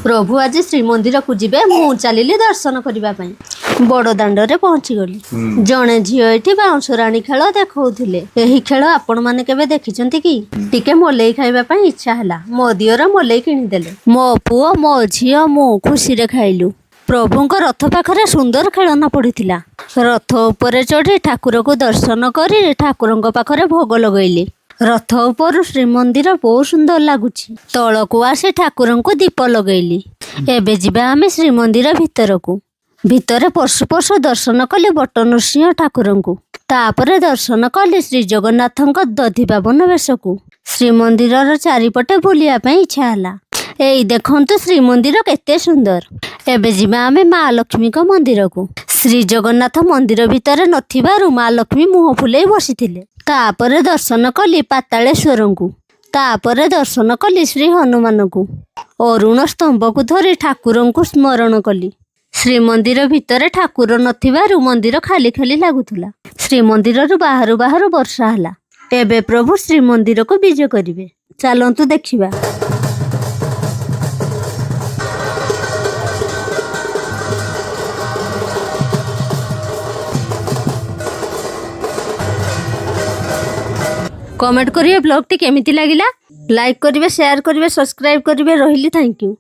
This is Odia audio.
ପ୍ରଭୁ ଆଜି ଶ୍ରୀମନ୍ଦିରକୁ ଯିବେ। ମୁଁ ଚାଲିଲି ଦର୍ଶନ କରିବା ପାଇଁ। ବଡ଼ ଦାଣ୍ଡରେ ପହଞ୍ଚିଗଲି। ଜଣେ ଝିଅ ଏଠି ବାଉଁଶ ରାଣୀ ଖେଳ ଦେଖାଉଥିଲେ। ଏହି ଖେଳ ଆପଣମାନେ କେବେ ଦେଖିଛନ୍ତି କି? ଟିକେ ମଲେଇ ଖାଇବା ପାଇଁ ଇଚ୍ଛା ହେଲା। ମୋ ଦିଅର ମଲେଇ କିଣିଦେଲେ। ମୋ ପୁଅ, ମୋ ଝିଅ, ମୁଁ ଖୁସିରେ ଖାଇଲୁ। ପ୍ରଭୁଙ୍କ ରଥ ପାଖରେ ସୁନ୍ଦର ଖେଳନା ପଡ଼ିଥିଲା। ରଥ ଉପରେ ଚଢ଼ି ଠାକୁରକୁ ଦର୍ଶନ କରି ଠାକୁରଙ୍କ ପାଖରେ ଭୋଗ ଲଗେଇଲି। ରଥ ଉପରୁ ଶ୍ରୀମନ୍ଦିର ବହୁତ ସୁନ୍ଦର ଲାଗୁଛି। ତଳକୁ ଆସି ଠାକୁରଙ୍କୁ ଦୀପ ଲଗେଇଲି। ଏବେ ଯିବା ଆମେ ଶ୍ରୀମନ୍ଦିର ଭିତରକୁ। ଭିତରେ ପଶୁ ପଶୁ ଦର୍ଶନ କଲି ବଟ ନୃସିଂହ ଠାକୁରଙ୍କୁ। ତାପରେ ଦର୍ଶନ କଲି ଶ୍ରୀ ଜଗନ୍ନାଥଙ୍କ ଦଧିବାବନ ବେଶକୁ। ଶ୍ରୀମନ୍ଦିରର ଚାରିପଟେ ବୁଲିବା ପାଇଁ ଇଚ୍ଛା ହେଲା। ଏଇ ଦେଖନ୍ତୁ, ଶ୍ରୀମନ୍ଦିର କେତେ ସୁନ୍ଦର। ଏବେ ଯିବା ଆମେ ମା ଲକ୍ଷ୍ମୀଙ୍କ ମନ୍ଦିରକୁ। ଶ୍ରୀ ଜଗନ୍ନାଥ ମନ୍ଦିର ଭିତରେ ନଥିବାରୁ ମା ଲକ୍ଷ୍ମୀ ମୁହଁ ଫୁଲେଇ ବସିଥିଲେ। ତାପରେ ଦର୍ଶନ କଲି ପାତାଳେଶ୍ୱରଙ୍କୁ। ତାପରେ ଦର୍ଶନ କଲି ଶ୍ରୀ ହନୁମାନଙ୍କୁ। ଅରୁଣ ସ୍ତମ୍ଭକୁ ଧରି ଠାକୁରଙ୍କୁ ସ୍ମରଣ କଲି। ଶ୍ରୀମନ୍ଦିର ଭିତରେ ଠାକୁର ନଥିବାରୁ ମନ୍ଦିର ଖାଲି ଖାଲି ଲାଗୁଥିଲା। ଶ୍ରୀମନ୍ଦିରରୁ ବାହାରୁ ବାହାରୁ ବର୍ଷା ହେଲା। ଏବେ ପ୍ରଭୁ ଶ୍ରୀମନ୍ଦିରକୁ ବିଜେ କରିବେ, ଚାଲନ୍ତୁ ଦେଖିବା। କମେଣ୍ଟ କରିବେ ବ୍ଲଗଟି କେମିତି ଲାଗିଲା। ଲାଇକ୍ କରିବେ, ସେୟାର କରିବେ, ସବସ୍କ୍ରାଇବ୍ କରିବେ। ରହିଲି, thank you.